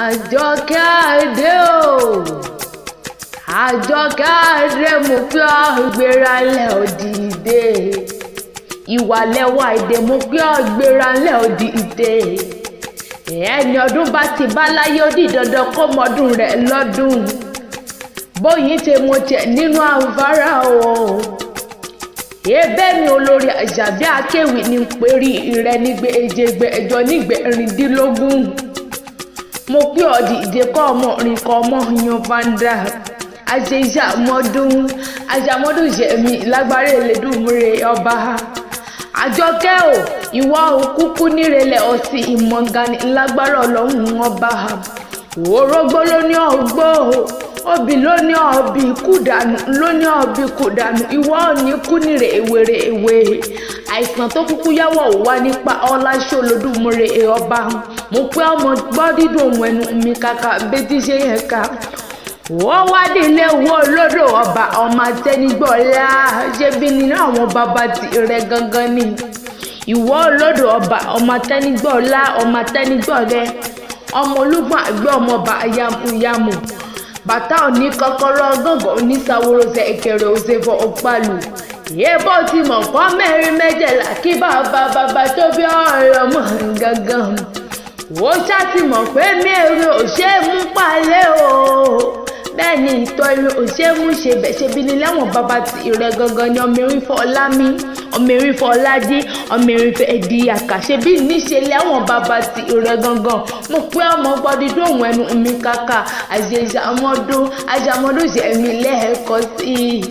Àjọkẹ́ Adé o, Àjọkẹ́ Adé, mo pé ọ̀gbéra lẹ̀ òdìdé. Ìwà lẹ́wà èdè, mo pé ọ̀gbéra lẹ̀ òdìdé. Ẹni ọdún bá ti bá láyé, ó di dandan kó mọdún rẹ̀ lọ́dún. Bóyin ṣe mo jẹ nínú àǹfààrà o. Ebe mi olórí Àṣàbí akéwì ní pérí rẹ nígbè èjègbè ẹjọ nígbè ẹ̀rìndínlógún. Mo pé ọ̀dìdè kọ́ ọmọ rìn kọ́ ọmọ yan fanda. Àṣeṣàmọ́dún àṣàmọ́dún ṣẹ̀mí lágbára Elédùmarè ọba. Àjọkẹ́ o, ìwọ òkúkú nírẹ̀lẹ̀ ọ̀sìn ìmọ̀gànì lágbára Ọlọ́run ọba. Orógbó ló ní ọgbó, obì ló ní ọbì, kúdànù ló ní ọbì kúdànù. Ìwọ ò ní kú nírè ewèrè ewé. Àìsàn tó kúkú yáwọ̀ ò wá nípa ọláṣẹ́ Olódùmarè ọba. Mo pé ọmọ gbọ́ dídùn ohun ẹnu mi kàkà betí ṣe yẹn ká. Wọ́n wá délé wo lódò ọba ọmọ àtẹnigbọ́lá, ṣé bí nínú àwọn bàbá tirẹ̀ gangan ni. Ìwọ olódò ọba ọmọ àtẹnigbọ́lá, ọmọ àtẹnigbọ́lẹ̀, ọmọ olúgbọ̀n àgbẹ̀, ọmọọba yamuyamu. Bàtà òní kọ́kọ́rọ́ gángan onísàwòrò ṣe ìkẹrẹ òṣèfọ̀ òpàlù. Yébó ti mọ̀ pọ́ mẹ́rin mẹ́jẹ̀lá kí bàbá bàbá tó bí ọ̀rọ̀ mọ̀ gangan. Ó ṣáà ti mọ̀ pé mi èrè ò ṣe é mú palẹ̀ o. Bẹ́ẹ̀ ni ìtọ́ irun ò ṣe é mú ṣe bẹ̀ ṣe bí ní lẹ́wọ̀n bàbá ti rẹ̀ gangan ni. Ọmọ erin fọlá mi, ọmọ erin fọlá dí, ọmọ erin fẹ́ di àkàṣe bí níṣe lẹ́wọ̀n bàbá ti rẹ̀ gangan. Mo pé ọmọ gbọ́dídún òun ẹnu mi kàkà. Àṣeṣàmọ́dún àṣàmọ́dún ṣẹ̀mí lẹ́ẹ̀kọ́ sí i.